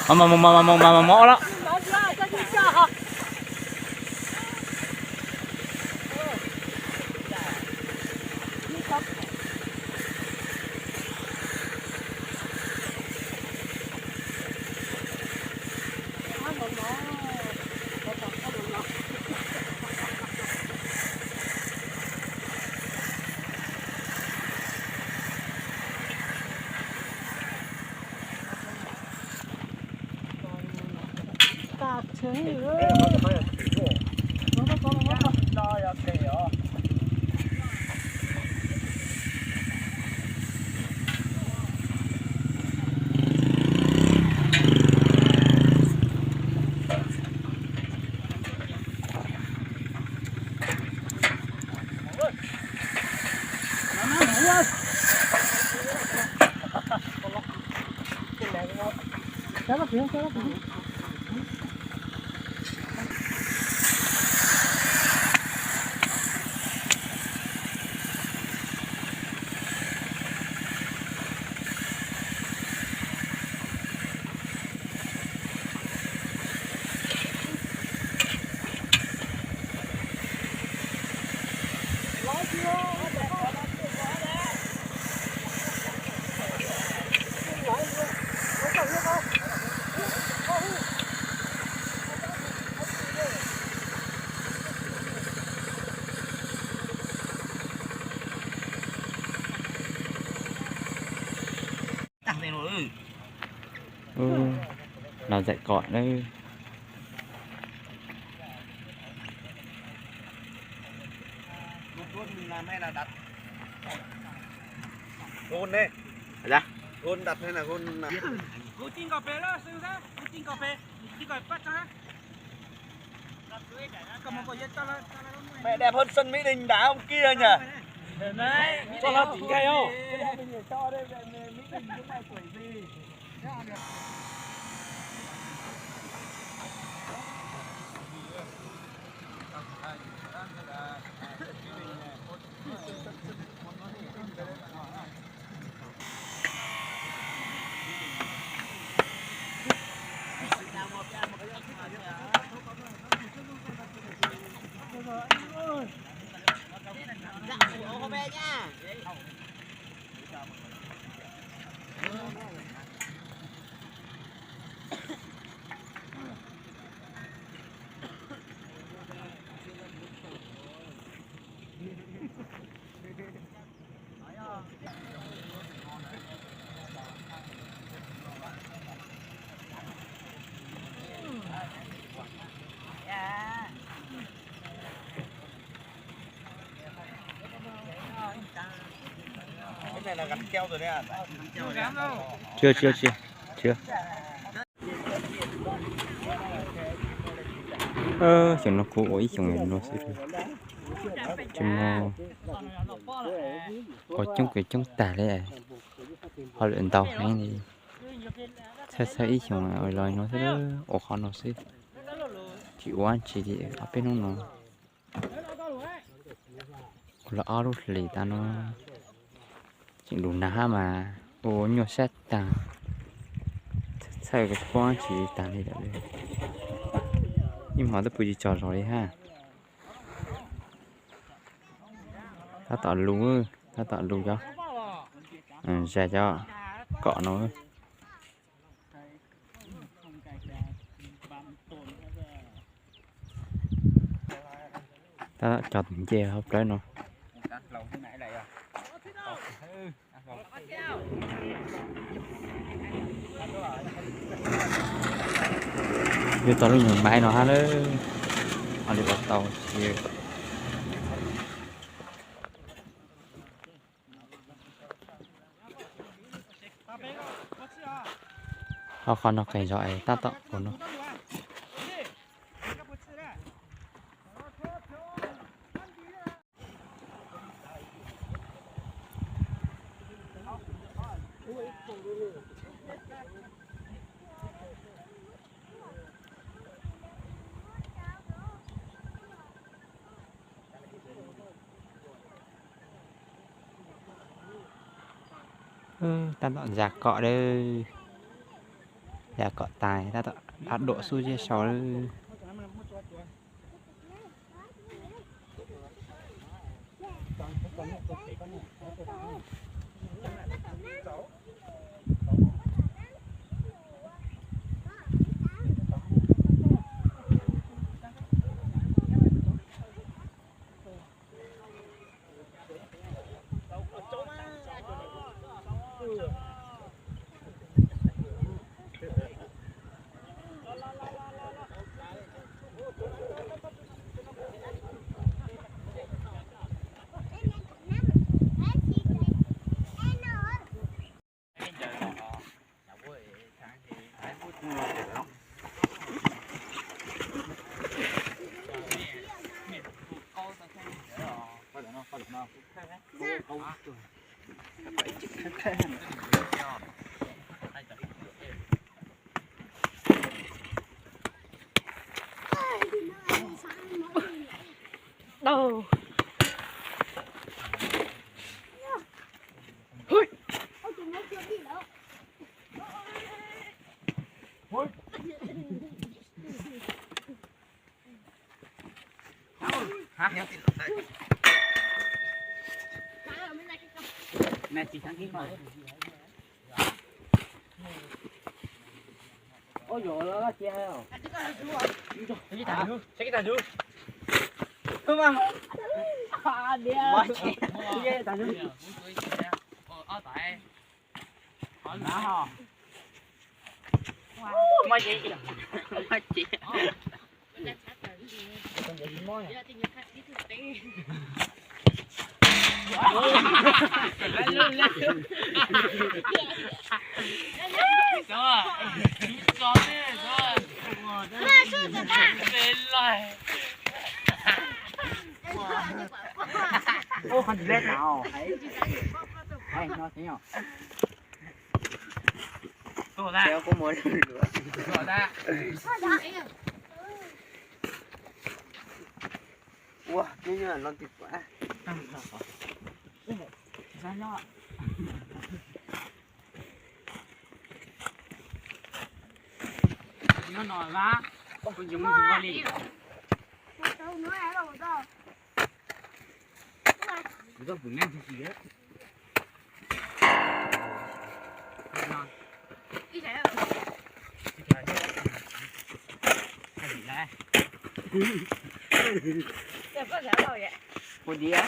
Mos mos mos mos mos mos mos los. Los zais kom na. Gôn ne. Hả? Gôn đặt hay là gôn... Mẹ đẹp hơn sân Mỹ Đình đá hôm kia nhỉ? Cho nó tỉnh gay không? Cái này là gắn keo rồi đấy à? Chưa, chưa, chưa, chưa. Xyoo no kuv ua ib xyoos no xwb, tsis muaj, ua coob kawg coob tag li, hauj lwm ntau heev li. Txhawj txhawj ib xyoos ua los no xwb, ua qhov no xwb, tsis ua tsis li ob peb hnub no. Kuv los ob lub hlis tas no, tseem lus nag hab mas ua nyuaj sab tag, txhawj tsis pom tsis tag li lawm. Ib hmo twb pw tsis tsaug zog li hab. Tab tom lus, tab tom lus cov, zais cov kom no. Tab tom cog tus ncej hauv plawv no. Yuav tau lub nyuag maiv no hab lawm, ho li ua tau tsis. Ho qhov no qis zog es tab tom ua no. Tab tom zais kom dawb. Cas kom tais tab tom dab duam xub ziab sau lawm. Đau. Ua, nyob nyob los twg kuv. Nyob no va, kuv nyob mus ua li. Ua diav.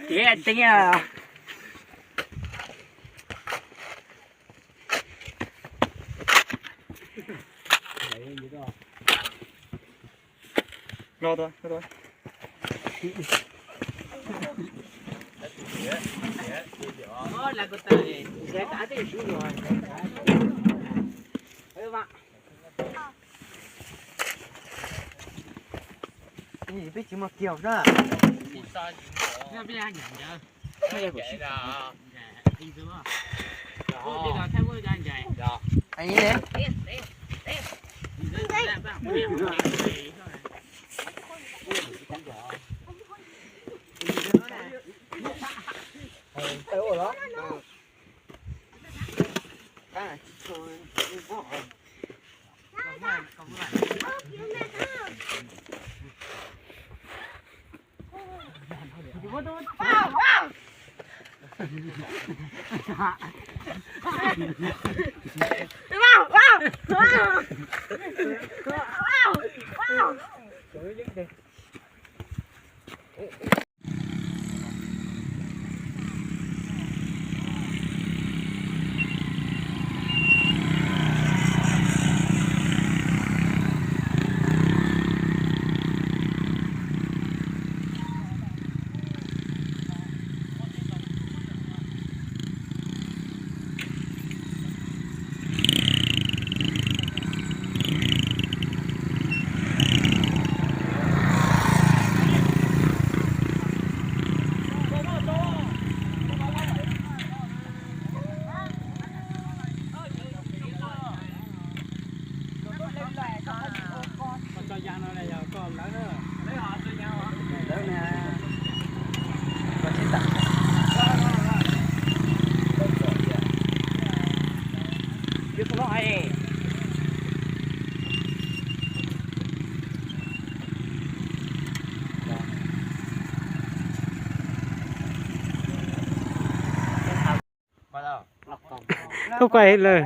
Ces teeb. No tuaj, no tuaj. Peb tsis muaj kiag na. Tub quaj lawm.